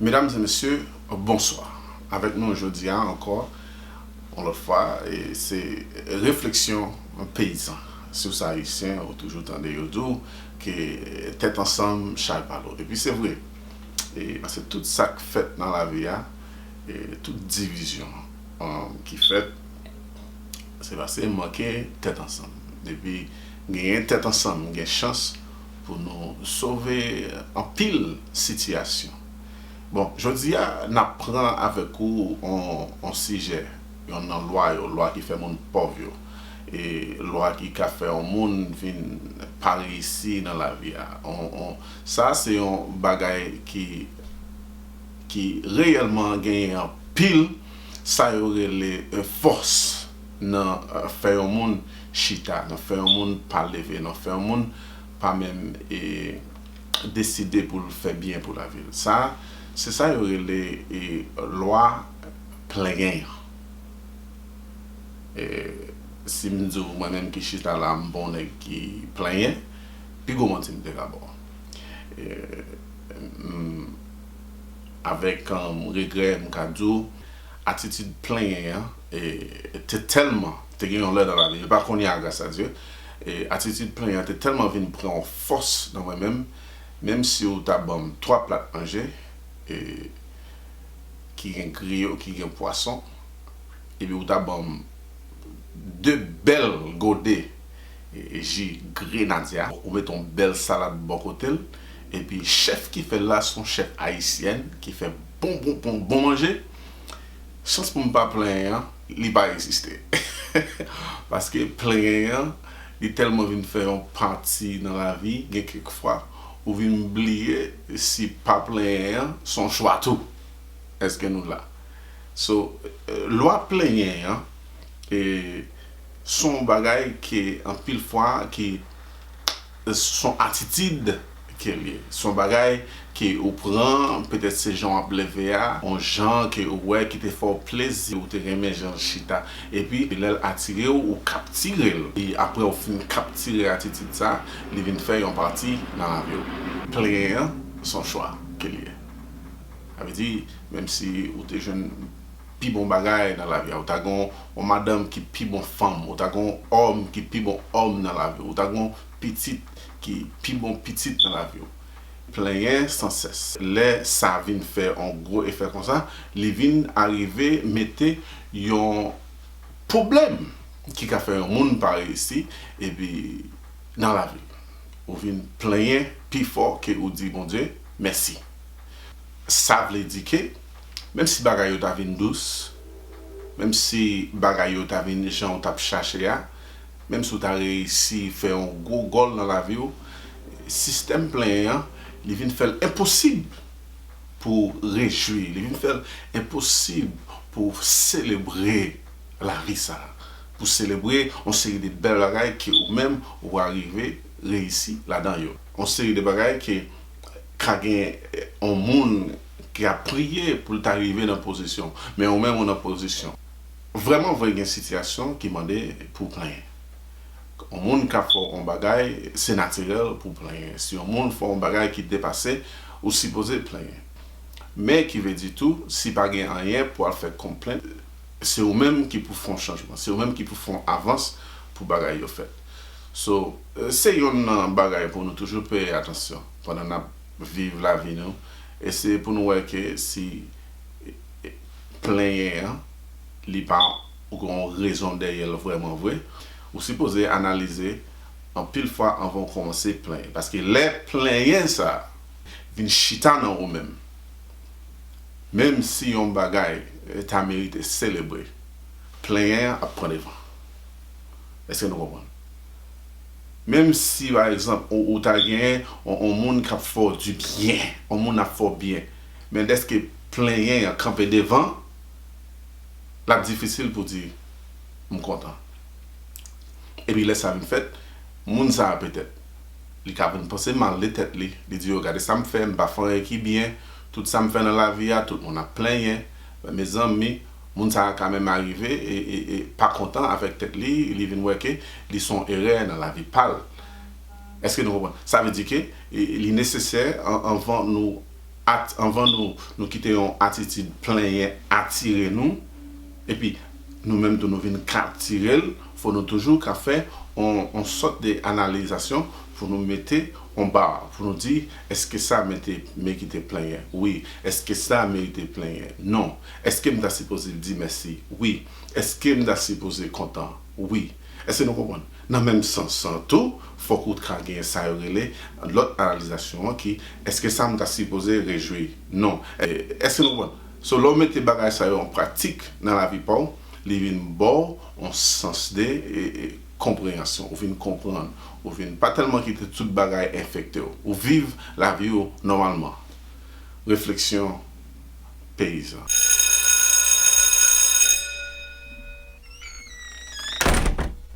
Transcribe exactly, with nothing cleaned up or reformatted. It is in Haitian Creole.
Medam e mesye, bonswa. Avèk nou jodi a ankò, yon lòt fwa, e se refleksyon peyizan. Si w se ayisyen, ou toujou tande yo di w ke tèt ansanm, chay pa lòt. Epi se vre. E paske tout sa k fèt nan lavi a, e tout divizyon, um, ki fèt, se paske manke tèt ansanm. Depi genyen tèt ansanm, gen chans pou nou sove anpil sitiyasyon. Bon, jodi a, n ap pran avèk ou on, on sijè, yonn nan lwa yo, lwa ki fè moun pòv yo, e lwa ki ka fè yon moun vin pa reyisi nan lavi a. On, on, sa se yon bagay ki, ki reyèlman genyen anpil sa yo rele, e, fòs nan, e, fè yon moun chita, nan fè yon moun pa leve, nan fè yon moun pa menm, e, deside pou l fè byen pou lavi l. Sa, se sa yo rele, e, lwa plenyen an. E, si m di w mwen menm ki chita la, m pa yon nèg ki plenyen, pi gwo manti m te ka ba w. E, m, avèk, um, regrè, m ka di w, atitid plenyen an, e, te tèlman, te gen yon lè nan lavi, e pa kounye a, gras a Dye, e, atitid plenyen an te tèlman vin pran yon fòs nan mwen menm, menm si w ta ban m twa plat manje, e, ki gen griyo, ki gen pwason, epi w ta ban m de bèl gode, e, ji grenadya, ou mete yon bèl salad bò kote l, epi chèf ki fè l la se yon chèf ayisyèn ki fè bon, bon, bon, bon manje, chans pou m pa plenyen an, li pa egziste. Paske plenyen an, li tèlman vin fè yon pati nan lavi, gen kèk fwa, ou vin bliye si pa plenyen an, se yon chwa tou. Èske nou la? So, e, lwa plenyen an, e, se yon bagay ke anpil fwa, ki, se yon atitid ke l ye. Se yon bagay ke ou pran, petèt se jan w ap leve a, yon jan ke ou wè ki te fè w plezi, ou te renmen jan l chita. Epi, lè l atire w, ou kaptire l. E apre w fin kaptire atitid sa, li vin fè yon pati nan lavi w. Plenyen an, se yon chwa ke l ye. Sa vle di, menm si ou te jwenn pi bon bagay nan lavi a, ou ta gen yon madanm ki pi bon fanm, ou ta gen yon òm ki pi bon òm nan lavi w, ou ta gen yon pitit ki pi bon pitit nan lavi w. Plenyen sansès. Lè sa vin fè yon gwo efè konsa, li vin arive mete yon pwoblèm ki ka fè yon moun pa reyisi, epi nan lavi. Ou vin plenyen pi fò ke ou di Bondye mèsi. Sa vle di ke, menm si bagay yo ta vin dous, menm si bagay yo ta vin jan w t ap chache a, menm si w ta reyisi fè yon gwo gòl nan lavi w, sistèm plenyen an, li vin fè l enposib pou w rejwi, li vin fè l enposib pou w selebre lavi sa a, pou w selebre yon seri de bèl bagay ke ou menm ou arive reyisi ladan yo. Yon seri de bagay ke ka gen, eh, yon moun ki ap priye pou l ta rive nan pozisyon, men ou menm ou nan pozisyon. Vrèman vre, gen sitiyasyon ki mande pou w plenyen. Yon moun k ap fè w yon bagay, se natirèl pou w plenyen. Si yon moun fè w yon bagay ki depase, ou sipoze plenyen. Men ki vle di tou, si pa gen anyen pou al fè konplent, se ou menm ki pou fè yon chanjman, se ou menm ki pou fè yon avans pou bagay yo fèt. So, eh, se yonn nan bagay pou nou toujou peye atansyon pandan n ap viv lavi nou. E se pou nou wè ke si, eh, plenyen an, li pa, ou gen yon rezon dèyè l vrèman vre, ou sipoze analize anpil fwa anvan w kòmanse plenyen. Paske lè plenyen sa a vin chita nan ou menm, menm si yon bagay, eh, ta merite selebre, plenyen an ap pran devan. Èske nou konprann? Menm si, pa egzanp, ou, ou ta genyen yon, yon moun k ap fè w di byen, yon moun ap fè w byen, men dèske plenyen an kanpe devan, l ap difisil pou di, "M kontan." Epi lè sa vin fèt, moun sa a petèt, li ka vin panse mal de tèt li. Li di, "Yo, gade sa m fè, m pa fè anyen ki byen. Tout sa m fè nan lavi a, tout moun ap plenyen." Men mezanmi, moun sa a ka menm arive e, e, e pa kontan avèk tèt li, li vin wè ke li se yon erè nan lavi pa l. Èske nou konprann? Sa vle di ke, e, li nesesè, an, anvan nou at, anvan nou, nou kite yon atitid plenyen atire nou, epi nou menm tou nou vin kaptire l, fò nou toujou ka fè yon, yon sòt de analizasyon pou nou mete yon ba, pou nou di, èske sa mete, merite plenyen? Wi. Èske sa merite plenyen? Non. Èske m ta sipoze di mèsi? Wi. Èske m ta sipoze kontan? Wi. Èske nou konprann? Nan menm sans lan tou, fòk ou ka gen sa yo rele lòt analizasyon an ki, èske sa m ta sipoze rejwi? Non. E, èske nou konprann? So, lè w mete bagay sa yo an pratik nan lavi pa w, li vin ba w yon sans de e, e, konpreyansyon. Ou vin konprann. Ou vin pa tèlman kite tout bagay enfekte w. Ou viv lavi w nòmalman. Refleksyon peyizan.